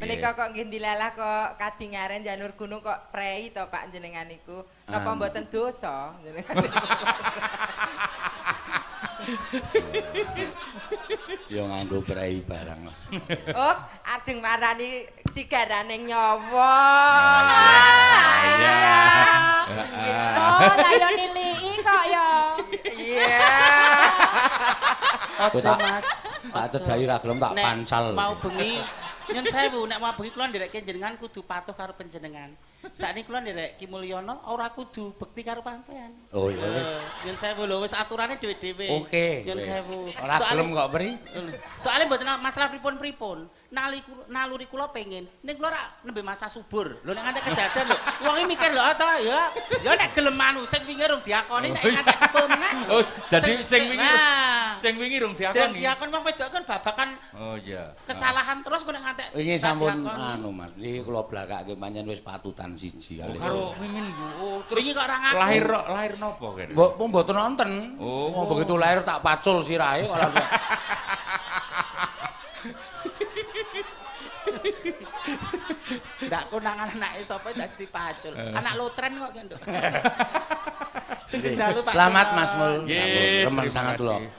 Menika kok nggih dilalah kok kadingaren janur gunung kok prei to Pak jenengan niku. Napa mboten dosa jenengan niku? Ya nganggo prei barang lah. Oh, ajeng marani sigarane nyawa. Iya. Oh, lah yo niliki kok ya. Iya. Aja Mas. Tak cedhaki ra gelem tak Nek pancal. Mau bengi nyun sewu nek mau bengi kula ndereke jenengan kudu patuh karo panjenengan. Sakniki kula nderek Ki Mulyono ora kudu bekti karo sampean. Oh iya wis. Nyun sewu lho wis aturane dhewe-dhewe. Oke. Nyun wis. sewu. Ora gelem kok pri. Soale mboten masalah pripun-pripun. Naluri kula pengen ning kula rak nembe masa subur. Lho nek nganti kedaden lho, wong iki mikir lho ta ya. Ya nek gelem manu sing wingi rung diakoni nek nganti meneh. Oh, jadi sing wingi Nah. sing wingi rung Dereng diakoni. diakon wong wedok kan babakan Oh iya. kesalahan terus kok nek nganti Wingi sampun diakoni. anu Mas, iki kula blakake pancen wis patutan siji Oh, kali. karo mimin ku. Oh, terus Wingi kok ora ngaku. lahir lahir napa kene? Mbok pun mboten nonton. Oh. Oh, begitu lahir tak pacul sirahe kok langsung. Ndak konangan anake sapa dadi dipacul. Anak lotren kok ki, Nduk. Sugeng dalu Pak. Selamat Seno. Mas Mul. Nggih, Remen terima sangat kula. kasih.